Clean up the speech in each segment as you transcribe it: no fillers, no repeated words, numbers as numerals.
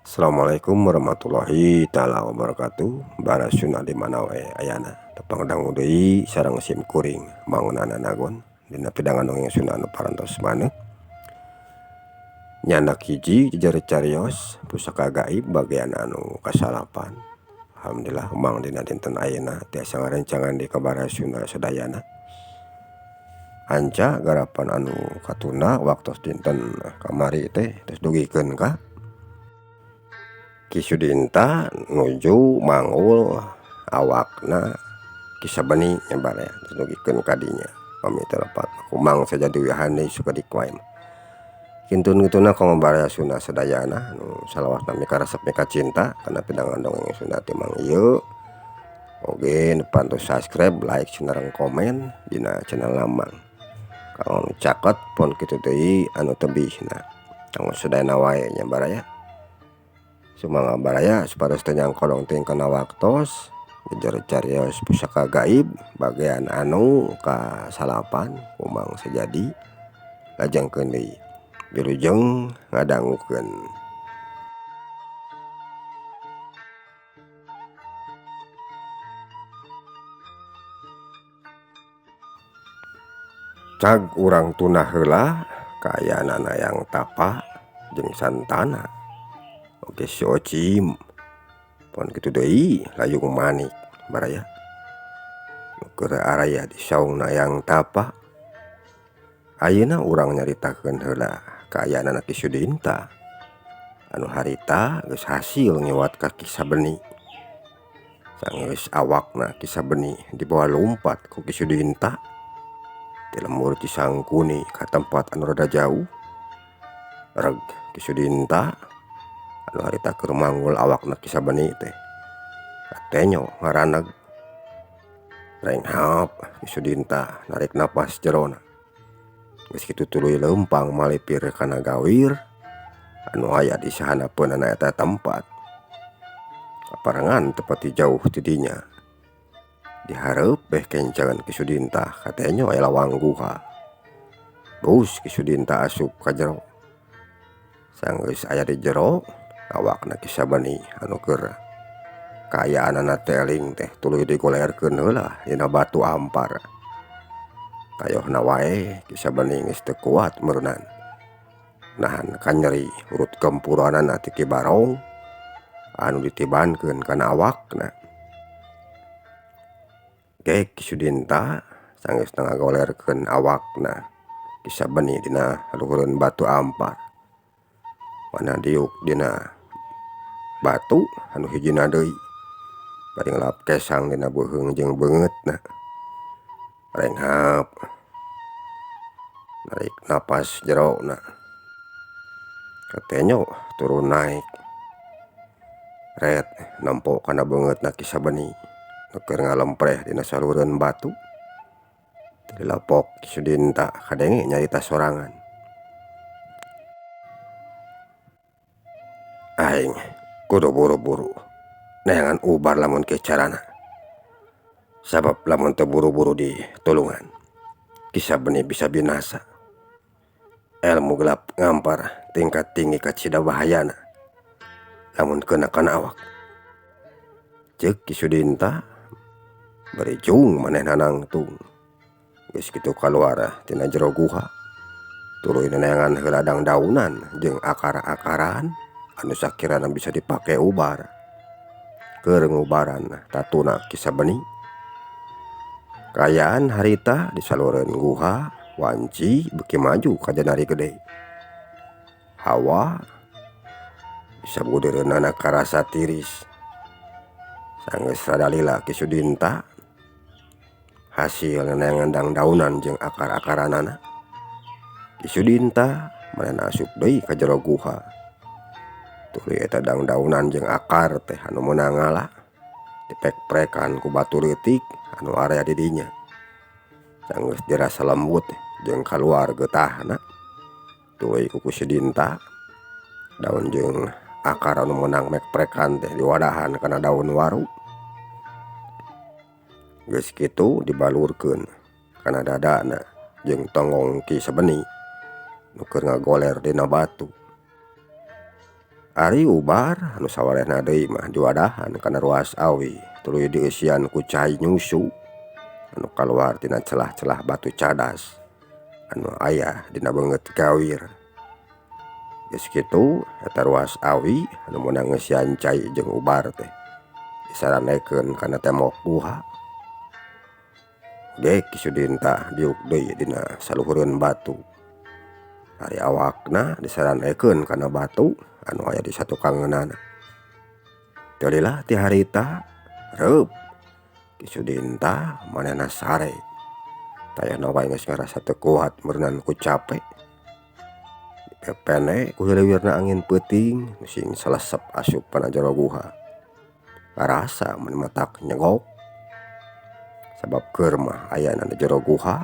Assalamualaikum warahmatullahi taala wabarakatuh. Barasuna di mana wae ayana tepang dangu deui sareng sim kuring mangunana nagon dina pidangan dongeng Sunda anu parantos maneh. Nyandak hiji jejer carios pusaka gaib bagian anu kasalapan. Alhamdulillah umang dina dinten ayeuna tiasa ngarencangan di ka Barasuna sadayana. Anca garapan anu katunda waktos dinten kamari teh tos dugikeun ka Ki Sudinta nuju manggul awakna Ki Sabeni nya baraya tos dugikeun ka dinya pami teu lepat kumang saja diwihan deui sakedik wae mah. Kintun-kintuna komo baraya Sunda sadayana nu salawasna mikaresep mikacinta kana pidangan dongeng Sunda ti Mang ieu. Oge nu parantos subscribe, like, sareng komen dina channel Lamang. Kanggo nu caket pun kitu deui anu tebihna. Kanggo sadayana wae nya baraya. Sumangga baraya supados teu nyangkolong teuing kana waktos jejer carios pusaka gaib bagian anu kasalapan kumang sajadi lajengkeun deui wilujeng ngadangukeun. Cag urang tunah heula kaayaanana yang tapa jeung santana oge si Ocim pon kitu deui layung manik baraya nu keur araya di saungna yang tapa. Ayeuna urang nyaritakeun heula kaayaanana Ki Sudinta anu harita geus hasil ngiwat ka Ki Sabeni. Sanggeus awakna Ki Sabeni dibawa lumpat ku Ki Sudinta ti lembur Cisangkuni ka tempat anu rada jauh. Reg Ki Sudinta anu harita keur manggul awakna Ki Sabeni teh katenyo ngaraneg. Renghap Ki Sudinta narik napas jerona. Geus kitu tuluy leumpang malipir kana gawir anu aya di sahanapeunana eta tempat. Kaparengan teu pati jauh ti dinya. Dihareup beh kencangan Ki Sudinta katenyo aya lawang guha. Bus Ki Sudinta asup ka jero. Sanggeus aya di jero awakna Ki Sabeni anu keur kaayaanana teh eling teh tuluy digolerkeun heula dina batu ampar. Kayohna wae Ki Sabeni geus teu kuat meureunnan. Nahan kanyeri urut gempuranana ti Ki Barong anu ditibankeun kana awakna. Gek Ki Sudinta sanggeus ngagolerkeun awakna Ki Sabeni dina luhureun batu ampar. Mana diuk dina batu anu hijina deui bari ngelap kesang dina beuheung jeung beungeutna. Renghap narik napas jerona katenyo turun naik. Ret nempo kana beungeutna Ki Sabeni nu keur ngalempreh dina salureun batu. Teu dilapok Ki Sudinta kadenge nyarita sorangan. Aing kudu buru-buru neangan ubar lamun kieu carana. Sabab lamun teu buru-buru ditulungan Ki Sabeni bisa binasa. Elmu gelap ngampar tingkat tinggi kacida bahayana lamun keuna kana awak. Ceuk Ki Sudinta bari jung manehna nangtung. Geus kitu kaluar tina jero guha tuluy neangan heula dangdaunan jeung akar-akaran anu sakirana bisa dipake ubar keur ngubaran tatuna Ki Sabeni. Kaayaan harita di salureun guha wanci beuki maju ka janari gede. Hawa bisa budeureunana karasa tiris. Sanggeus rada lila Ki Sudinta hasil neangan dangdaunan jeung akar-akaranana. Ki Sudinta manehna asup deui ka jero guha. Tuluy eta dangdaunan jeung akar teh anu meunang ngala dipek-prekan ku batu leutik anu area di dinya. Sanggeus dirasa lembut jeung kaluar getahna tuluy ku Ki Sudinta daun jeung akar anu meunang mekprekan teh diwadahan kana daun waru. Geus kitu dibalurkeun kana dadana jeung tonggong Ki Sabeni nu keur ngagoler dina batu. Ari ubar anu sawarehna deui mah diwadahan kana ruas awi tuluy dieusian ku cai nyungsu anu kaluar tina celah-celah batu cadas anu aya dina beungeut gawir. Geus kitu eta ruas awi anu meunang ngeusian cai jeung ubar teh disarandekeun kana tembok guha. Gek Ki Sudinta diuk deui dina saluhureun batu. Ari awakna disarandekeun kana batu anu aya di satukangeunana. Teu lila ti harita reup Ki Sudinta manehna sare. Tayana wae geus ngarasa teu kuat meureunan ku cape. Dipepene ku hiliwirna angin peuting sing salesep asup kana jero guha. Karasa mun matak nyegok sabab keur mah ayana di jero guha.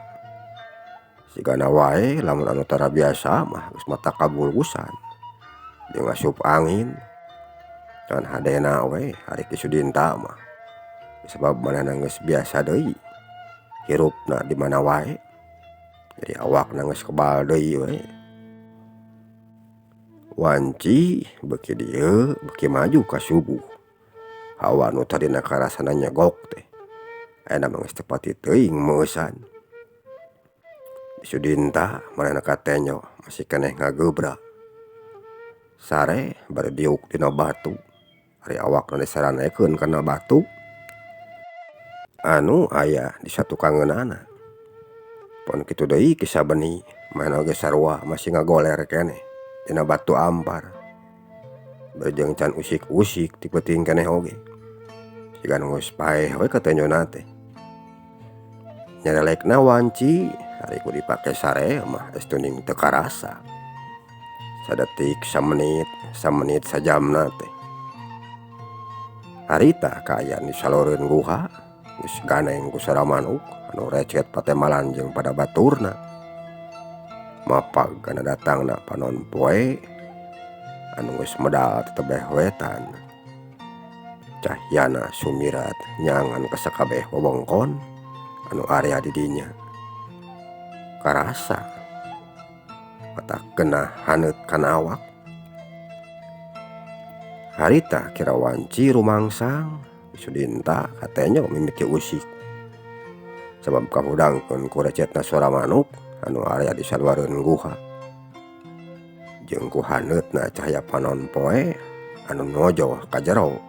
Sigana wae lamun anu tara biasa mah geus matak kabulgusan jeung asup angin. Ngan hadena we ari Ki Sudinta mah sabab manehna geus biasa deui hirupna di mana wae. Jadi awakna geus kebal deui we. Wanci beuki dieu beuki maju ka subuh. Hawa nu tadina karasana nyegok teh ayeuna mah geus teu pati teuing meueusan. Ki Sudinta manehna katenyo masih keneh ngageubra. Sare bari diuk dina batu. Ari awakna disarandekeun kana batu anu aya di satukangeunana. Pon kitu deui Ki Sabeni manehna oge sarua masih ngagoler keneh dina batu ampar. Bari jeung can usik-usik ti peuting keneh oge. Siga nu geus paeh we katenyona teh. Nyarelekna wanci ari ku dipake sare mah geus tuning teu karasa. Sadetik samenit, samenit sajamna teh. Harita kaayaan di salureun guha geus ganeng ku sora manuk anu recet patemalan jeung pada baturna. Mapag kana datangna panon poe anu geus medal tetebeh wetan. Cahyana sumirat nyangan ka sakabeh wewengkon anu area di dinya. Karasa matak genah haneut kana awak. Harita kira wanci rumangsang Ki Sudinta katenyo mimiti usik. Sabab kahudangkeun ku recetna sora manuk anu area di saluareun guha. Jeung ku haneutna cahaya panon poe anu nojo ka jero.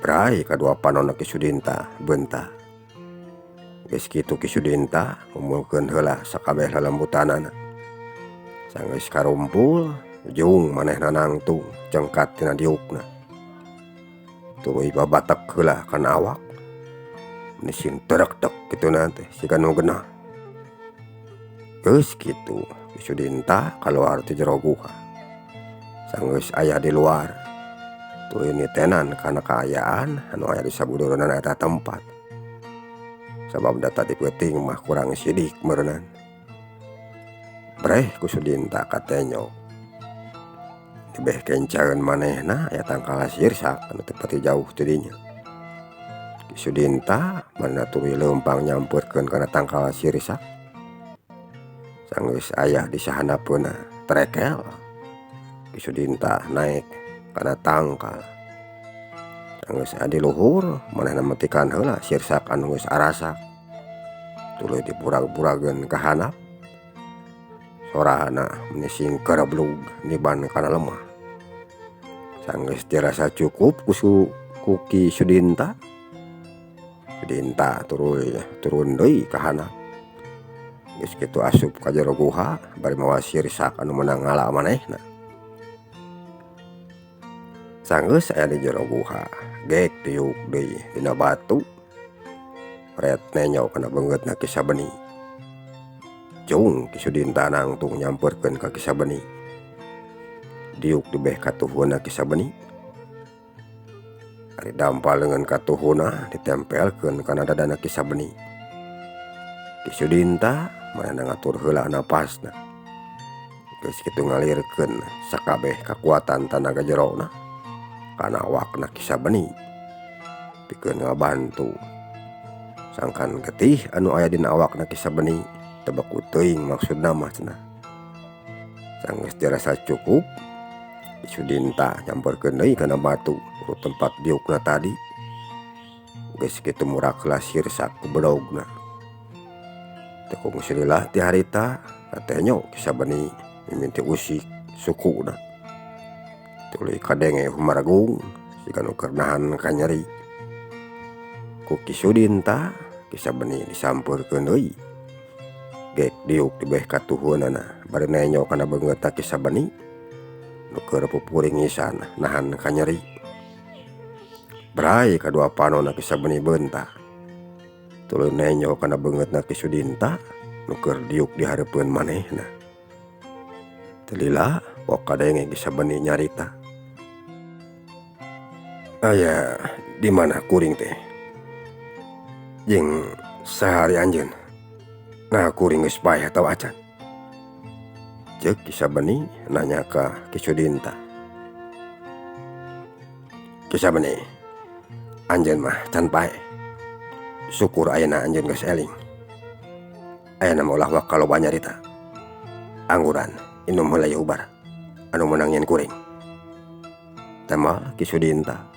Brai kadua panonna Ki Sudinta beunta. Geus kitu Ki Sudinta ngumulkeun heula sakabeh lelembutanana. Sanggeus karumpul jung manehna nangtung cengkat tina diukna. Tuluy babatek heula kana awak. Sing terektek kituna teh siga nu genah. Geus kitu Ki Sudinta kaluar ti jero guha. Sanggeus aya di luar tuluy nitenan kana kaayaan anu aya di sabudureunana eta tempat. Sabab data ti peuting mah kurang sidik meureunan. Breh ku Sudinta katenyo. Tebeh kencaeun manehna aya tangkal sirsak anu teu pati jauh ti dinya. Ki Sudinta manehna tuluy leumpang nyampeurkeun kana tangkal sirsak. Sanggeus aya di sahanapeuna trekel. Ki Sudinta naek kana tangkal. Sanggeus aya di luhur manehna metikan heula sirsak anu geus arasak. Tuluy dipurag-purageun ka handap. Sorana meni sing kereblug niban kana lemah. Sanggeus dirasa cukup ku Ki Sudinta. Sudinta tuluy turun deui ka handap. Geus kitu asup ka jero guha bari mawa sirsak anu meunang ngala manehna. Sanggeus aya di jero guha, gek diuk deui dina batu. Ret nenyo kana beungeutna Ki Sabeni. Jung Ki Sudinta nangtung nyampeurkeun ka Ki Sabeni. Diuk dibeh katuhuna Ki Sabeni. Ari dampal leungeun katuhuna ditempelkeun kana dadana Ki Sabeni. Ki Sudinta manehna ngatur heula napasna. Geus kitu ngalirkeun sakabeh kakuatan tanaga jerona kana awakna Ki Sabeni pikeun ngabantu. Sangkan getih anu aya dina awakna Ki Sabeni teu beku teuing maksudna mah cenah. Sanggeus dirasa cukup Ki Sudinta nyamperkeun deui kana batu ku tempat diukna tadi. Geus kitu murak heula sirsak ku bedogna. Teu kungsi lila ti harita katenyo Ki Sabeni mimiti usik sukuna. Tuluy kadenge humargung siga nu keur nahan kanyeri. Ku Ki Sudinta Ki Sabeni disampeurkeun deui gek diuk dibeh katuhueunana bari nenjo kana beungeutna Ki Sabeni nu keur pupuringisan nahan kanyeri. Bray kadua panonna Ki Sabeni beunta tuluy nenjo kana beungeutna Ki Sudinta nu keur diuk di hareupeun manehna. Teu lila pok kadenge Ki Sabeni nyarita. Aya di mana kuring teh? Jeung saha ari anjeun? Nah kuring geus paeh atawa acan? Ceuk Ki Sabeni nanya ka Ki Sudinta. Ki Sabeni, anjeun mah can paeh. Syukur ayeuna anjeun geus eling. Ayeuna mah ulah waka loba nyarita. Angguran inum heula ieu ubar anu meunang nyen kuring. Tembal Ki Sudinta.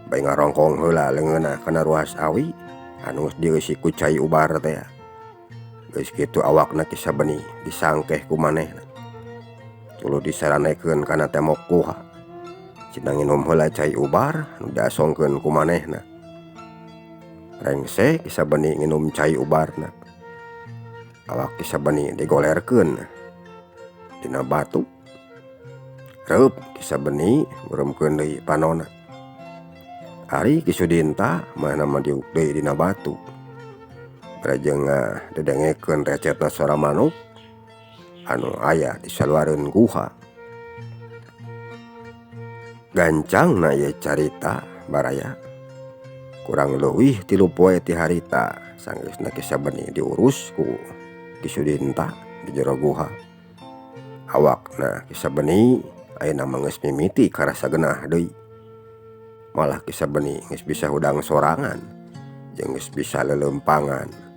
Bari ngarongkong heula leungeunna kana ruas awi anu geus dieusi ku cai ubar teh. Geus kitu awakna Ki Sabeni disangkeh ku manehna. Tuluy disaranekeun kana tembok guha. Cenah nginum heula cai ubar anu diasongkeun ku manehna. Rengse Ki Sabeni nginum cai ubarna. Awak Ki Sabeni digolerkeun dina batu. Reup Ki Sabeni nguremkeun deui panonna. Ari Ki Sudinta manehna mah diuk deui dina batu. Bari jeung didengekeun recetna sora manuk anu aya di saluareun guha. Gancangna ieu carita baraya. Kurang leuwih 3 poe ti harita sanggeusna Ki Sabeni diurus ku Ki Sudinta di jero guha. Awakna Ki Sabeni ayeuna mah geus mimiti karasa genah deui. Malah Ki Sabeni geus bisa hudang sorangan jeung geus bisa leuleumpangan.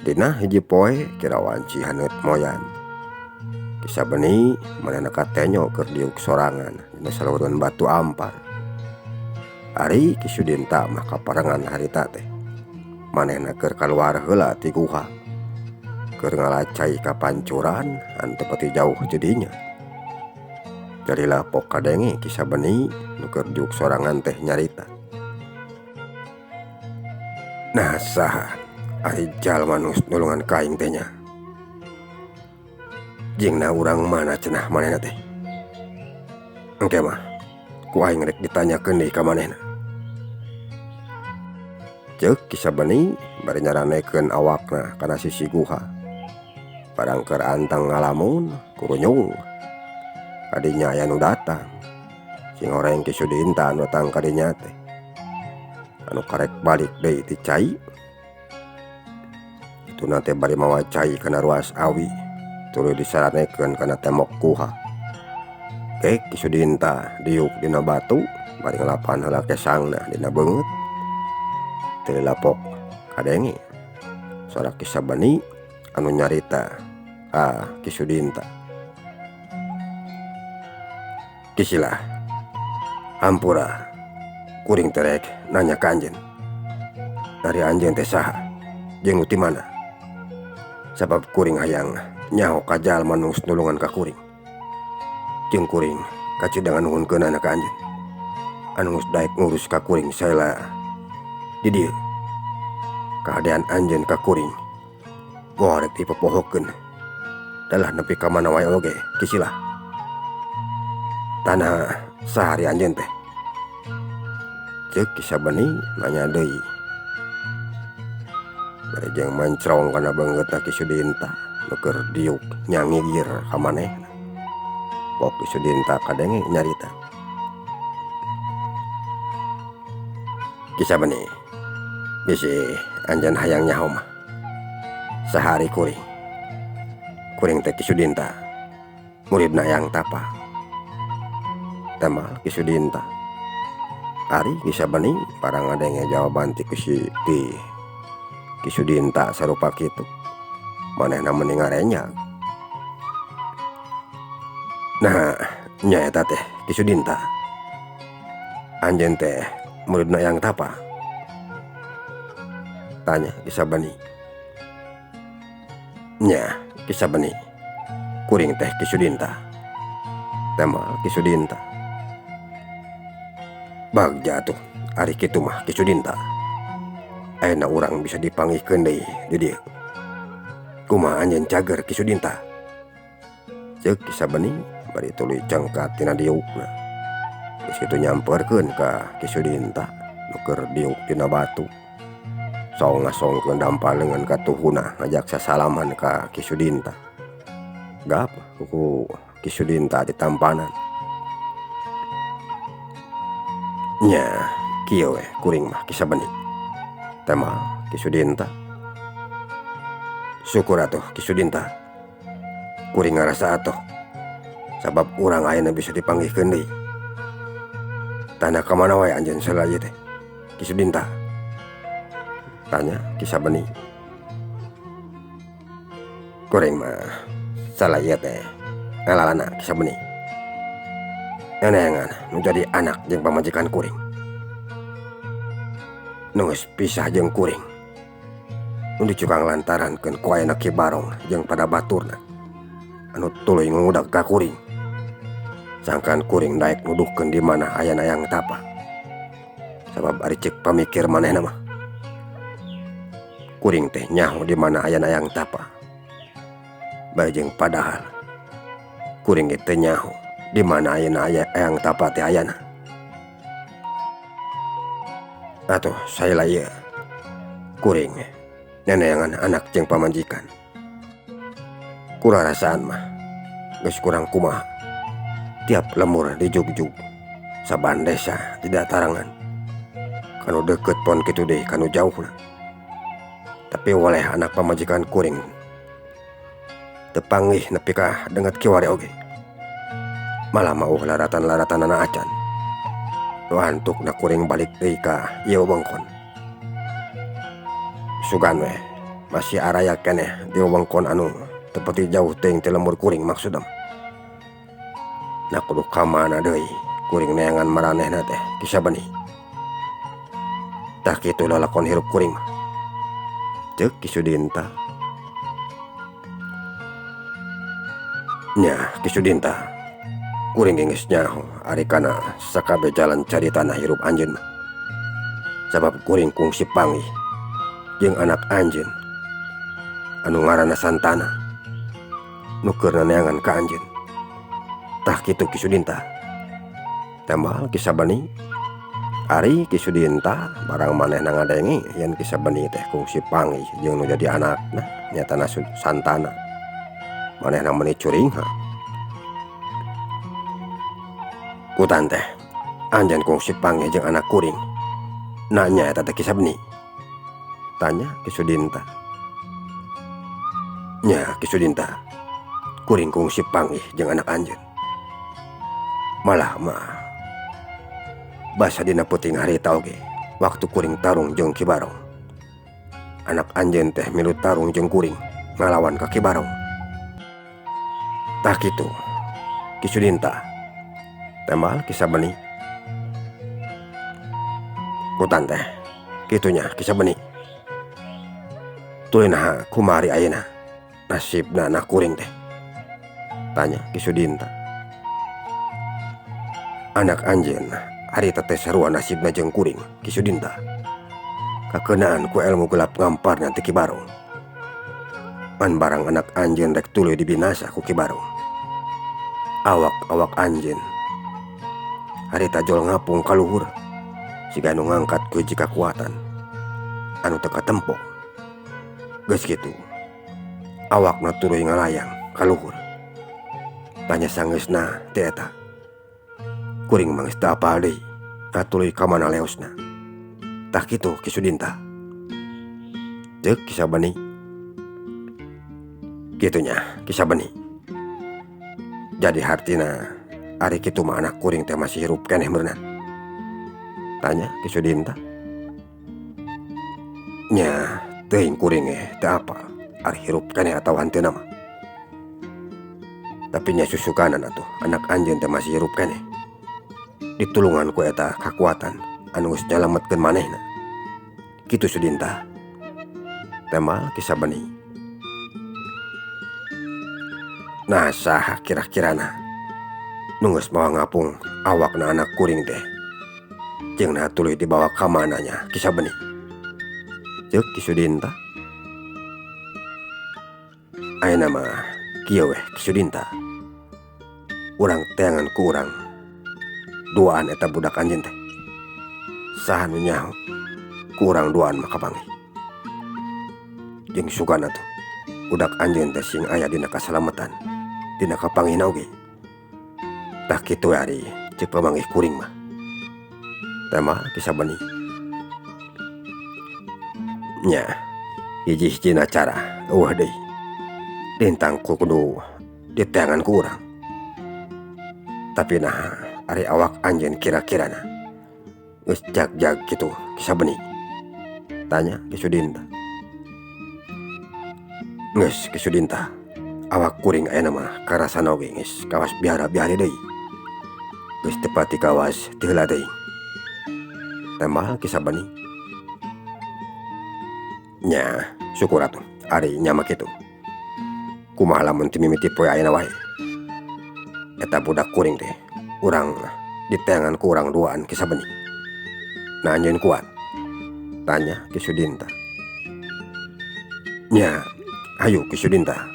Dina hiji poe kira wanci haneut moyan. Ki Sabeni manehna katenyo keur diuk sorangan dina saluhureun batu ampar. Ari Ki Sudinta mah kaparengan harita teh. Manehna keur kaluar heula ti guha. Keur ngalacai ka pancuran anu teu pati jauh jadinya. Jadilah pok kadenge Ki Sabeni nu keur diuk sorangan teh nyarita. Nah saha ari jalma nu nulungan ka aing teh nya? Jingna urang mana cenah manehna teh? Engke mah ku aing rek ditanyakeun deui ka manehna. Ceuk Ki Sabeni bari nyaranekeun awakna kana sisi guha. Barang keur anteng ngalamun kurunyung. Kadinya aya nu datang. Sing horeng Ki Sudinta anu datang kadinya teh. Anu karek balik deui ti cai. Ituna teh bari mawa cai kana ruas awi tuluy disaranekeun kana tembok guha. Gek Ki Sudinta diuk dina batu bari ngalapan heula kesangna dina beungeut. Teu lapok kadenge sora Ki Sabeni anu nyarita ka Ki Sudinta. Kisilah hampura kuring teh rek nanya ka anjeun. Dari anjeun teh saha jeung nu ti mana? Sabab kuring hayang nyaho ka jalma nu geus nulungan ka kuring. Jeung kuring kacida nganuhunkeunana ka anjeun. Anu geus daek ngurus ka kuring saela di dieu. Kahadean anjeun ka kuring moal rek dipopohokeun. Dalah nepi ka mana wae oge kisilah. Tanah sahari anjeun teh? Ceuk Ki Sabeni nanya deui. Bari jeung mancrong kana beungeutna Ki Sudinta nu keur diuk nyangigir ka manehna. Pok Ki Sudinta kadenge nyarita. Ki Sabeni bisi anjeun hayang nyaho mah. Sahari kuring. Kuring teh Ki Sudinta muridna Eyang Tapa. Temal Ki Sudinta. Ari Ki Sabeni barang ngadenge jawaban ti Ki Sudinta sarupa kitu. Manehna meni ngarenyag. Nah, Nya eta teh Ki Sudinta. Anjeun teh muridna Eyang Tapa? Tanya Ki Sabeni. Nya Ki Sabeni, kuring teh Ki Sudinta. Temal Ki Sudinta. Bagja atuh ari kitu mah Ki Sudinta. Ayeuna urang bisa dipanggihkeun deui di dieu. Kumaha anjeun cager Ki Sudinta? Ceuk Ki Sabeni bari tuluy cengkat tina diukna. Geus kitu nyamperkeun ka Ki Sudinta nu keur diuk dina batu. Saung ngasongkeun dampal leungeun ka tuhuna ngajak sasalaman ka Ki Sudinta. Gap ku Ki Sudinta ditampanan. Nya kieu we kuring mah Ki Sabeni. Temal Ki Sudinta. Syukur atuh Ki Sudinta. Kuring ngarasa atuh sabab urang ayeuna bisa dipanggihkeun deui. Tanda ka mana wae anjeun salah ieu teh Ki Sudinta? Tanya Ki Sabeni. Kuring mah salah ieu teh ngalalana Ki Sabeni. Neneangan nu jadi anak jeung pamajikan kuring. Nu geus pisah jeung kuring. Nu dicukang lantarankeun ku ayana Ki Barong jeung pada baturna anu tuluy ngudag ka kuring. Sangkan kuring daek nuduhkeun di mana ayana Eyang Tapa. Sabab ari ceuk pamikir manehna mah kuring teh nyaho di mana ayana Eyang Tapa. Bari jeung padahal kuring ge teu nyaho di mana ayeuna aya Eyang Tapa teh ayana. Atuh saela ieu kuring neneangan anak jeung pamajikan. Kurarasaan mah geus kurang kumaha. Tiap lemur dijugjug saban desa didatarangan. Kanu deukeut pon kitu deui kanu jauhna. Tapi waleh anak pamajikan kuring teu panggih nepi ka deungeut kiwari oge. Malah mauh laratan-laratanana acan. Nu antukna kuring balik deui ka ieu wewengkon. Sugan we masih araya keneh di wewengkon anu teu pati jauh teuing ti lembur kuring maksudna mah. Nah kudu ka mana deui kuring neangan maranehna teh Ki Sabeni. Tah kitu lalakon hirup kuring mah. Ceuk Ki Sudinta. Nya Ki Sudinta, kuring ge geus nyaho ari kana sakabeh jalan caritana hirup anjeun mah. Sabab kuring kungsi panggih jeung anak anjeun anu ngaranna Santana nu keur neangan ka anjeun. Tah kitu Ki Sudinta. Tambal Ki Sabeni. Ari Ki Sudinta barang manehna ngadenge yen Ki Sabeni teh kungsi panggih jeung nu jadi anakna nyatana Santana. Manehna meuni curingha. Kutan teh anjeun kungsi panggih jeung anak kuring. Nanya eta teh Ki Sabeni? Tanya Ki Sudinta. Nya Ki Sudinta, kuring kungsi panggih jeung anak anjeun. Malah mah basa dina peuting harita oge waktu kuring tarung jeung Ki Barong. Anak anjeun teh milu tarung jeung kuring ngalawan ka Ki Barong. Tah kitu Ki Sudinta. Tembal Ki Sabeni. Kutan teh kitunya Ki Sabeni. Tuluy naha kumari ayeuna nasibna anak kuring teh? Tanya Ki Sudinta. Anak anjeun harita teh sarua nasibna jeung kuring Ki Sudinta. Kakeunaan ku ilmu gelap ngamparna ti Ki Barong. Ngan barang anak anjeun rek tuluy dibinasa ku Ki Barong. Awak-awak anjeun harita jol ngapung ka luhur siga nu ngangkat ku hiji kakuatan anu teu katempo. Geus kitu awakna tuluy ngalayang ka luhur. Tanya sanggeusna ti eta. Kuring mah geus teu apal deui tuluy ka mana leosna. Tah kitu Ki Sudinta. Ceuk Ki Sabeni. Kitunya Ki Sabeni. Jadi hartina ari kitu mah anak kuring teh masih hirup keneh meureunna? Tanya Ki Sudinta. Nya teuing kuring ge teu apal ari hirup keneh atawa henteu mah. Tapi nya susukanan atuh anak anjeun teh masih hirup keneh. Ditulungan ku eta kakuatan anu geus nyalametkeun manehna. Kitu Sudinta. Tema Ki Sabeni. Nah saha kira-kirana nu geus mawa ngapung awakna anak kuring teh. Jeung naha tuluy dibawa ka mana nya Ki Sabeni. Ceuk Ki Sudinta. Ayeuna mah kieu weh Ki Sudinta. Urang teangan ku urang duaan eta budak anjeun teh. Saha nu nyaho ku urang duaan mah kapanggih. Jeung sugan atuh budak anjeun teh sing aya dina kasalametan dina kapanggihna oge. Tah kitu we ari ceuk pamanggih kuring mah. Tema Ki Sabeni. Nya hiji-hijina cara eueuh deui. Lintang kudu diteangan ku urang. Tapi naha ari awak anjeun kira-kirana geus jag-jag kitu Ki Sabeni. Tanya Ki Sudinta. Geus Ki Sudinta, awak kuring ayeuna mah karasana oge geus kawas biara-biari deui. Geus teu pati kawas ti heula teuing. Tembal Ki Sabeni. Nya syukur atuh ari nya mah kitu. Kumaha lamun ti mimiti poe ayeuna wae. Eta budak kuring teh urang diteangan ku urang duaan Ki Sabeni. Nah anjeun kuat? Tanya Ki Sudinta. Nya hayu Ki Sudinta.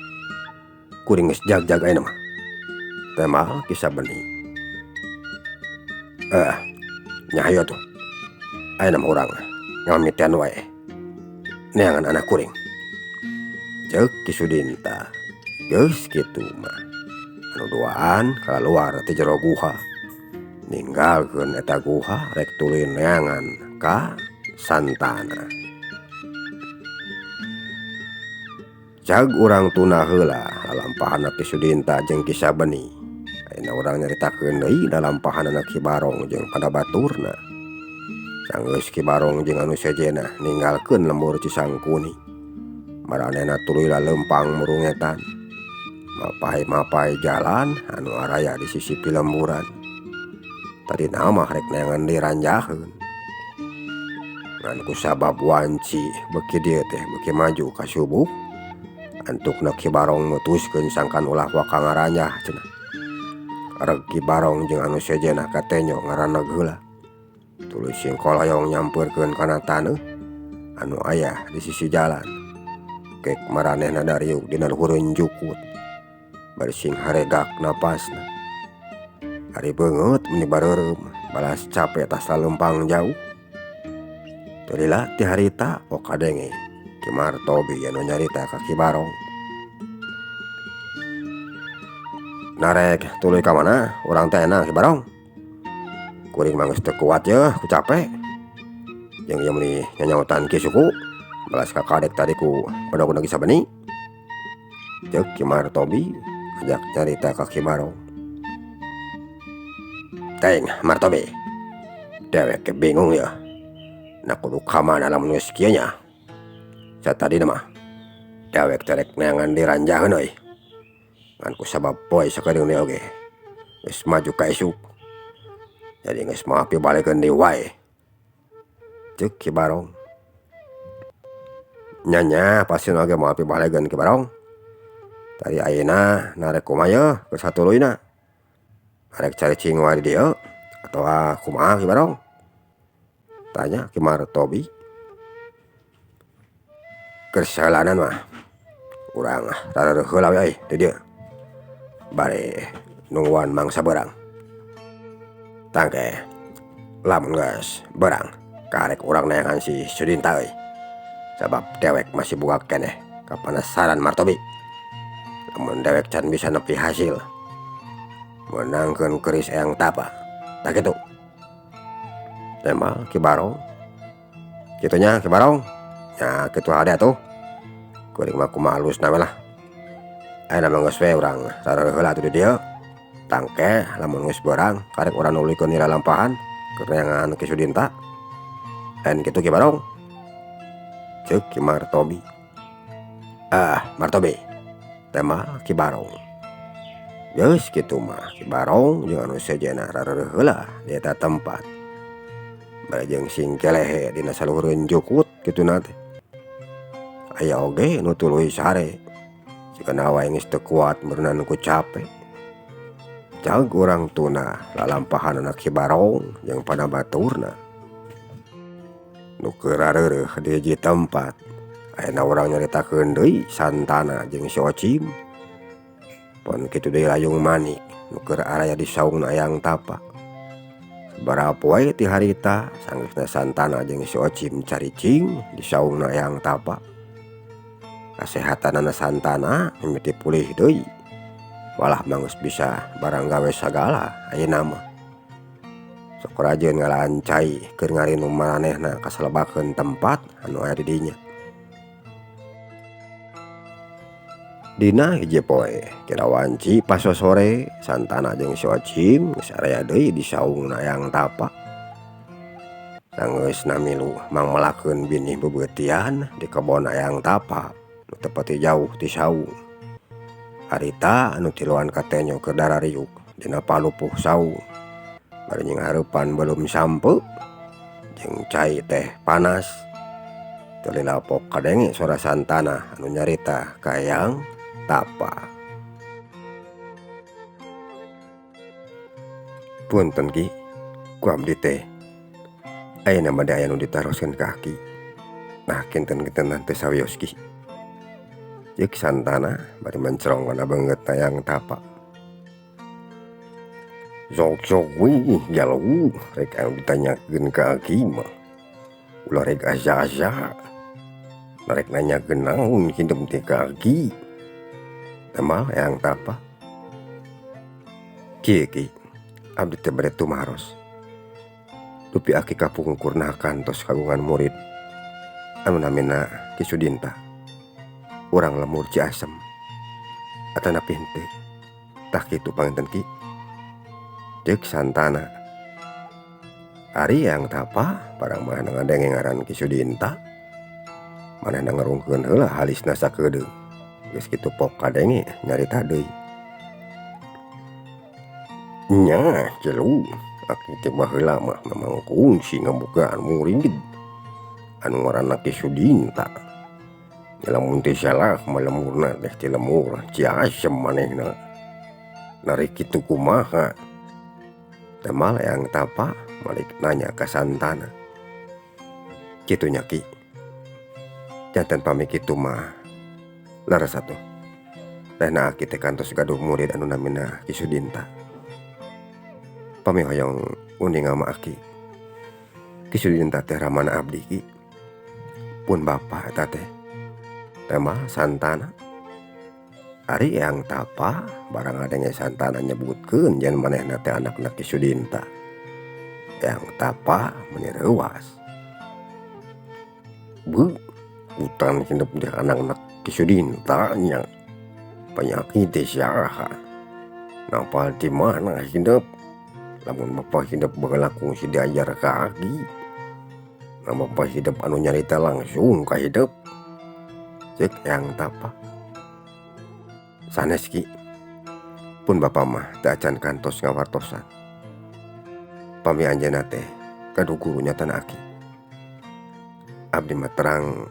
Kuring geus jag-jag ayeuna mah. Tembal Ki Sabeni. Nya hayu atuh. Ayeuna mah urang ngamimitian wae neangan anak kuring. Ceuk Ki Sudinta. Geus kitu mah. Anu duaan kaluar ti jero guha. Ninggalkeun eta guha rek tuluy neangan ka santana. Cag urang tuna heula lalampahanna Ki Sudinta jeung Ki Sabeni. Ayeuna urang nyaritakeun deui lalampahanna Ki Barong jeung pada baturna. Sanggeus Ki Barong jeung anu sejenna ninggalkeun lembur Cisangkuni. Maranehna tuluy laleumpang murungetan. Mapai-mapai jalan anu araya di sisi pilemburan. Tadina mah rek neangan deui ranjaheun. Ngan kusabab wanci beuki dieu teh beuki maju ka subuh. Antukna Ki Barong mutuskeun sangkan ulah waka ngaranjah cenah. Reg Ki Barong jeung anu sejenna katenyo ngaraneg heula. Tuluy singkoloyong nyampeurkeun kana taneuh anu aya di sisi jalan. Kek maranehna dariuk dina luhureun jukut. Bari sing haregak napasna. Ari beungeut meni bareureum balas cape tas laleumpang jauh. Teu lila ti harita pok kadenge Ki Martobi anu nyarita ka Ki Barong. Narek tuluy ka mana urang teh enak Ki Barong. Kuring mah geus teu kuat yeuh ku cape. Jeung ieu meuni nyanyautan ki suku balas kakadek tadi ku bedog-bedog Ki Sabeni. Ceuk Ki Martobi ajak nyarita ka Ki Barong. Teuing Martobi, dewek ge bingung yeuh. Nah kudu ka mana lamun geus kieu nya. Satadina mah dewek teh rek neangan di ranjaheun euy. Ngan kusabab poe sakedeung deui oge geus maju ka isuk. Jadi geus moal pibalikeun deui wae. Ceuk Ki Barong. Nya nya pasieun oge moal pibalikeun Ki Barong. Tadi ayeuna narek kumaha yeuh geus satuluyna. Arek caricing wae di dieu atawa kumaha Ki Barong? Tanya Ki Martobi. Keur sahelanan mah urang rareureun heula we euy di dieu. Bari nungguan mangsa beurang. Tangke lamun geus beurang karek urang neangan si Sudinta euy. Sabab dewek masih buka keneh kapanasaran Martobi. Lamun dewek can bisa nepi hasil meunangkeun keris Eyang Tapa. Tah kitu. Tema Ki Barong. Kitu nya Ki Barong. Nya kitu hade atuh. Kuring mah kumaha alusna we lah. Ayeuna mah geus we urang sareureun heula atuh di dieu. Tangke lamun geus beurang karek urang nuluykeun nila lampahan keur neangan Ki Sudinta. Lain kitu Ki Barong. Ceuk Ki Martobi. Ah, Martobi. Tema Ki Barong. Geus kitu mah Ki Barong jeung anu sejenna rareureun heula di eta tempat. Bari jeung singkelehe dina saluhureun jukut kituna teh. Aya oge nu tuluy sare. Sigana wae geus teu kuat meureunan ku cape. Cag urang tuna lalampahanana Ki Barong jeung panabaturna. Nu keur rareureuh di hiji tempat. Ayeuna urang nyaritakeun deui Santana jeung si Ocim. Pon kitu deui Layung Manik nu keur araya di saungna Eyang Tapa. Sabaraha poe ti harita sanggeusna Santana jeung si Ocim caricing di saungna Eyang Tapa. Kasehatanana Santana mimiti pulih deui. Malah mah geus bisa barang gawe sagala ayeuna mah. Sok rajin ngalaan cai keur ngarinum maranehna kasalebakeun tempat anu aya di dinya. Dina hiji poe kira wanci pasosore Santana jeung si Ocim geus araya deui di saungna Eyang Tapa. Sanggeusna milu mangmelakeun binih beubeutian di kebon Eyang Tapa nu teu pati jauh ti saung. Harita anu tiluan katenyo keur darariuk dina palupuh saung. Bari jeung hareupan belum sampeu jeung cai teh panas. Teu lilapok kadenge sora Santana anu nyarita ka Eyang Tapa. Punten Ki, ku abdi teh ayeuna bade aya nu ditaroskeun ka aki. Nah kinten-kintenan teh sawios Ki. Ceuk Santana bari mencrong kana beungeut Eyang Tapa. Sok-sok we jalu rek anu ditanyakeun ka aki mah. Ulah rek asa-asa. Rek nanyakeun naon hidup teh ka aki. Temal Eyang Tapa. Kieu Ki, abdi teh bade tumaros. Dupi aki kapungkurna kantos kagungan murid anu namina Ki Sudinta. Urang lemur Ciasem. Atanapi henteu. Tah kitu panginten Ki. Ceuk Santana. Ari Eyang Tapa barang mah ngadenge ngaran Ki Sudinta. Manehna ngarungkeun heula halisna sakedeung. Geus kitu pok kadenge nyarita deui. Nya jelu aki teh baheula mah memang kungsi ngabogaan murid anu ngaranna Ki Sudinta. Lamun teu salah mah lemurna teh ti lemur Ciasem manehna. Narik kitu kumaha? Temal Eyang Tapa balik nanya ka Santana. Kitu nya Ki. Janten pami kitu mah leres atuh. Lehna aki teh kantos gaduh murid anu namina Ki Sudinta. Pami hoyong uninga ma aki. Ki Sudinta teh ramana abdi Ki. Pun bapa eta teh. Tema Santana. Ari Eyang Tapa barang ngadenge Santana nyebutkeun yen manehna teh anakna Ki Sudinta. Eyang Tapa meuni reuas. Beuh, hutan hidup teh anakna Ki Sudinta nya. Penyakit teh saha? Napal di mana hidup? Lamun bapa hidup baheula kungsi diajar ka aki. Nah bapa hidup anu nyarita langsung ka hidup. Ceuk Eyang Tapa. Sanes Ki. Pun bapa mah teu acan kantos ngawartosan. Pami anjeunna teh gaduh guru nyatana aki. Abdi mah terang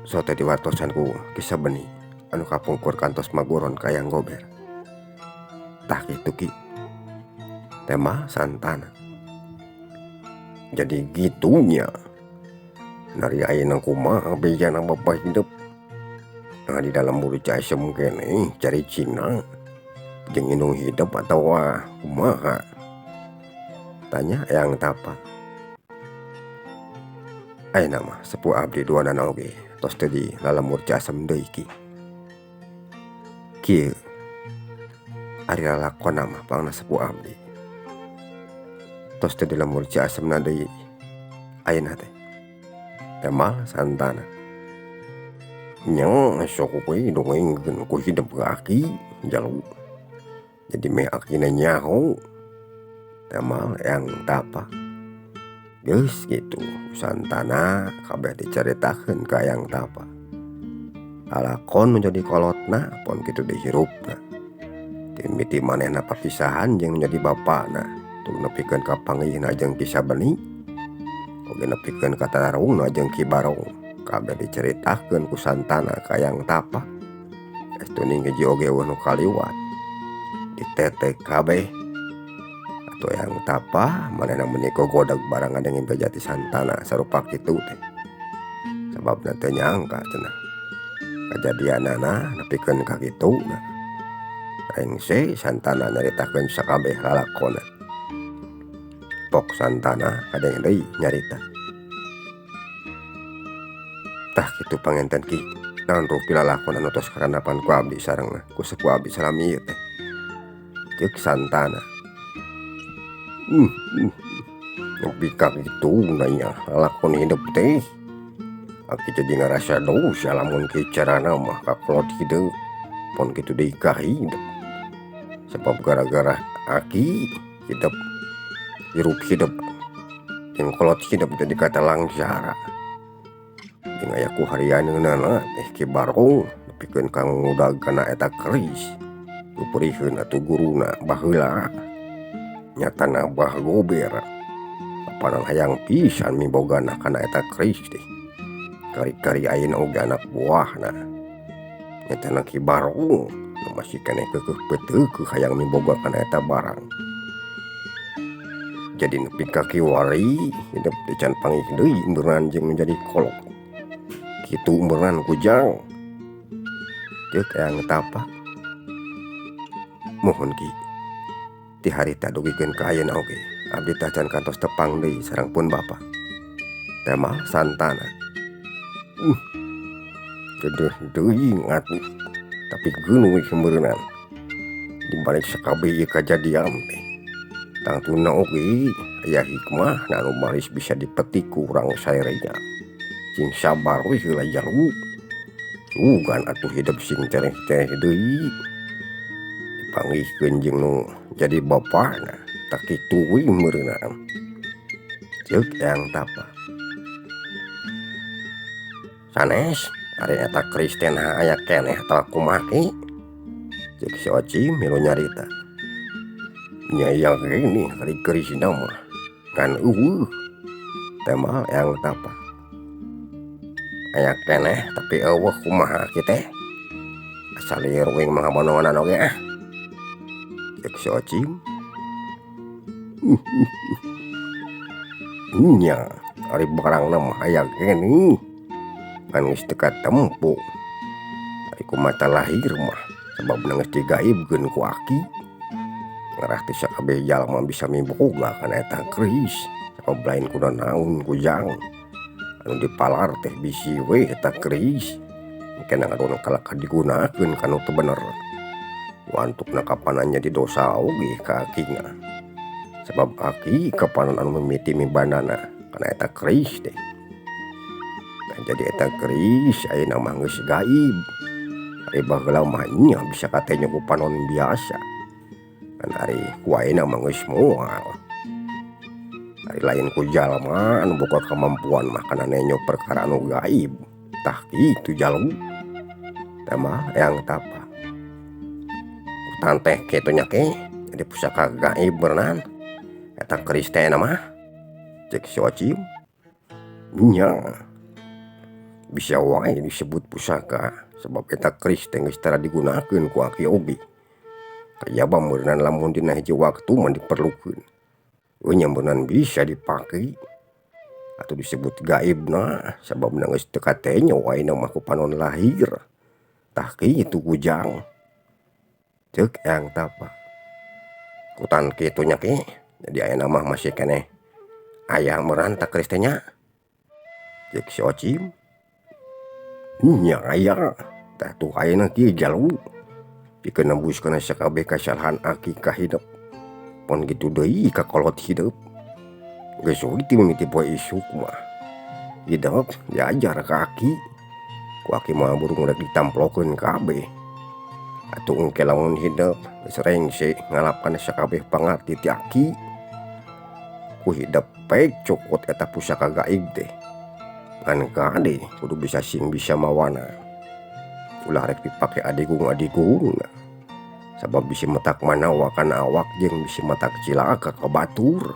sote diwartosan ku Ki Sabeni anu kapungkur kantos maguron ka Eyang Gober. Tah kitu Ki. Tema Santana. Jadi gitunya. Nari ayeuna kumaha bejana bapa hidup. Nah di dalam mulut Ciasem keneh cari Cina jeung indung hidup atawa kumaha? Tanya Eyang Tapa. Ayeuna mah sepuh abdi duanana oge tos teu di lalemur Ciasem deui Ki. Kieu ari lalakonna mah pangna sepuh abdi. Tos teu di lemur Ciasemna deui ayeuna teh. Temal Santana. Nya sok we dongengkeun ku hidup ka aki jalu. Jadi meh akina nyaho. Temal Eyang Tapa. Geus kitu Santana kabeh dicaritakeun ka Eyang Tapa. Lalakon nu jadi kolotna pon kitu dihirupna. Ti mimiti manehna papisahan jeung nu jadi bapana tur nepikeun ka panggihna jeung Ki Sabeni oge nepikeun ka tararungna jeung Ki Barong kabeh dicaritakeun ku Santana ka Eyang Tapa. Geus teuning hiji oge eueuh nu kaliwat ditetek kabeh atuh Eyang Tapa manehna meuni gogodeg barang ngadenge beja ti Santana sarupa kitu teh. Sababna teu nyangka cenah kajadianana nepikeun ka kituna. Rengse Santana nyaritakeun sakabeh lalakonna. Pok Santana kadenge deui nyarita. Tah kitu panginten Ki, naon rupi lalakon anu tos karandapan ku abdi sareng ku sepuh abdi salami ieu teh. Ceuk Santana. Nepi ka kituna nya lalakon hidup teh. Aki jadi ngarasa dosa lamun kieu carana mah kakolot hideung. Pon kitu deui ka hidup. Sebab gara-gara aki hidup hirup hidup jeung kolot hidup jadi kata langsara. Jeung aya ku harianeunana teh Ki Barong nepikeun ka ngudag kana eta keris. Pupuriheun atuh guruna baheula nyatana Abah Gober. Apanan hayang pisan mibogana kana eta keris teh. Kari-kari ayeuna oge anak buahna. Nyatana Ki Barong nu masih keneh keukeuh peuteukeuh hayang miboga kana eta barang. Jadi nepi ka kiwari hidup teh can panggih deui meureun jeung jadi kolot. Kitu meureun kujang. Ceuk Eyang Tapa. Mohon Ki, ti harita dugikeun ka ayeuna oge abdi teh can kantos tepang deui sareng pun bapa. Tema Santana. Geudeuh teuing atuh. Tapi geuneuh we meureunnan. Di balik sakabeh ieu kajadian teh. Tangtuna oge aya hikmah anu baris bisa dipetik ku urang saerenya. Sing sabar we heula jalu. Sugan atuh hidup sing tereh-tereh deui. Dipanggihkeun jeung nu jadi bapana tah kitu we meureunnan. Ceuk Eyang Tapa. Sanes ari eta keris teh naha aya keneh atawa kumaha Ki? Ceuk si Ocim milu nyarita. Nya aya keneh ari kerisna mah ngan eueuh. Tema Eyang Tapa. Aya keneh tapi eueuh kumaha ki teh? Asa lieur uing mah ngabonongonan oge ah. Ceuk si Ocim. Nya ari barangna mah aya keneh. Ngan geus teu katempo. Ari ku mata lahir mah sababna geus digaibkeun ku aki. Ngarah teh sakabeh jalma bisa miboga kana eta keris. Sabab lain kudu naon kujang. Anu dipalar teh bisi we eta keris. Engke ngadon kalakah digunakeun kana teu bener. Wantukna kapanan jadi dosa oge ka akina. Sabab aki kapanan anu mimiti mibandana kana eta keris teh. Nah, jadi eta keris ayeuna mah geus gaib. Ari baheula mah nya bisa katenyo ku panon biasa. Ngan ari ku ayeuna mah geus moal. Ari lain ku jalma anu boga kamampuan mah kana nenyo perkara anu gaib. Tah kitu jalu. Tah mah Eyang Tapa. Utan teh kitu nya Ki, jadi pusaka gaib beureunan. Eta keris teh mah. Ceuk si Ocim. Nya. Bisa wae disebut pusaka sebab eta keris teh geus tara digunakeun ku aki oge. Kajaba meureunnan lamun dina hiji waktu mah diperlukeun. Eueuh nya meureunnan bisa dipake atau disebut gaibna sababna geus teu katenyo ayeuna mah ku panon lahir. Tah kitu kujang. Ceuk Eyang Tapa. Kutan kitu nya Ki, jadi ayeuna mah masih keneh aya meureun ta keris teh nya. Ceuk si Ocim. Nya aya. Tah tuh ayeuna kieu jalu. Pikeun nembuskeun sakabeh kasalahan aki ka hidup. Pon kitu deui ka kolot hidup. Geus we ti mimiti poe isuk mah. Hidup diajar ka aki. Ku aki mah burung rek ditamplokeun kabeh. Atuh engke lamun hidup geus rengse ngalapkan sakabeh pangarti ti aki. Ku hidup pek cokot eta pusaka gaib teh. Ngan kade kudu bisa sing bisa mawana. Ulah rek dipake adigung-adigungna. Sabab bisi matak manawa kana awak jeung bisi matak cilaka ka batur.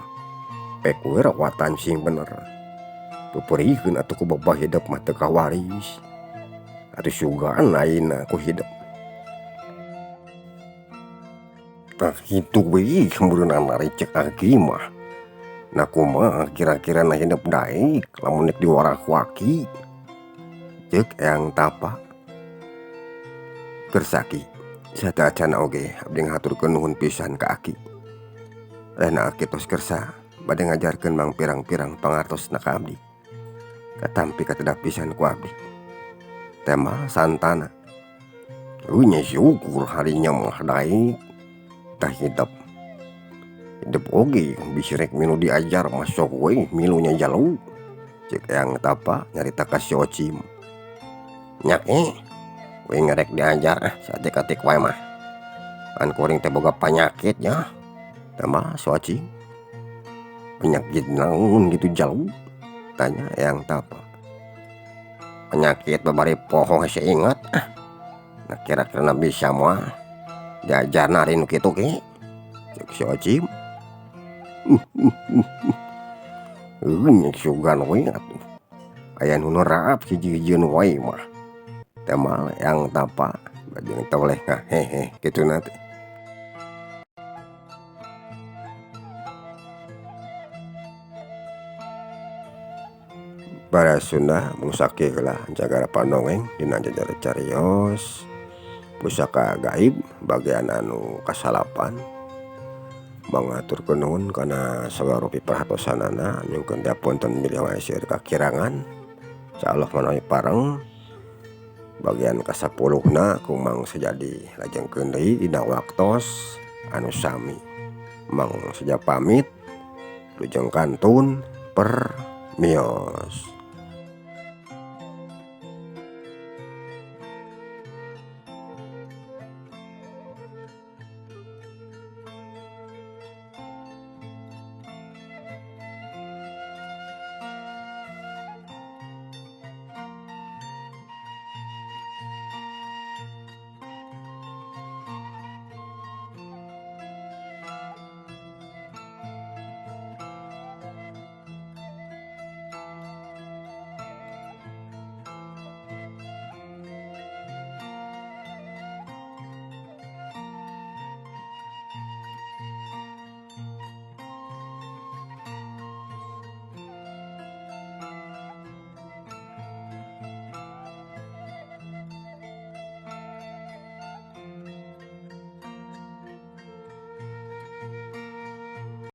Pek we rawatan sing bener. Peupeurihkeun atuh ku bapa hidep mah teu kawaris. Atuh sugan ayeuna ku hidep. Tah kitu we meureunana ari cek aki mah. Nah kumaha kira-kira na hidep daek lamun rek diwarah ku aki. Ceuk Eyang Tapa. Kersa Ki sateuacan oge abdi ngahaturkeun nuhun pisan ka aki. Lehna aki tos kersa bade ngajarkeun mangpirang-pirang pangartosna ka abdi. Katampi katedah pisan ku abdi. Tema santana. Euy nya syukur harinya mah daek tah hidep. Hidep oge bisi rek milu diajar mah sok we milu nya jalu. Ceuk Eyang Tapa nyarita ka si Ocim. Nya Ki, uing rek diajar ah saeutik-eutik wae mah. Pan kuring teh boga panyakit nya. Tambah si Ocim. Penyakit naon gitu jalu? Tanya Eyang Tapa. Penyakit babari poho hese inget ah. Nah kira-kira na bisa moal diajarna ari nu kitu Ki? Ceuk si Ocim. Euy nya sugan we atuh. Aya nu neraap hiji-hijieun wae mah. Tema Eyang Tapa bajing toleh ngahehe kituna teh. Bara Sunda mung sakieu heula jagara pandongeng dina jajar carios pusaka gaib bagian anu kasalapan. Mangaturkeun nuhun kana sagala rupi perhatosanana nyungkeun diapunten bilih wae seueur kakirangan. Insyaallah manawi pareng bagian kasapuluhna ku Mang Sejadi lajengkeun deui dina waktos anu sami. Mang Seja pamit lujeng kantun permios.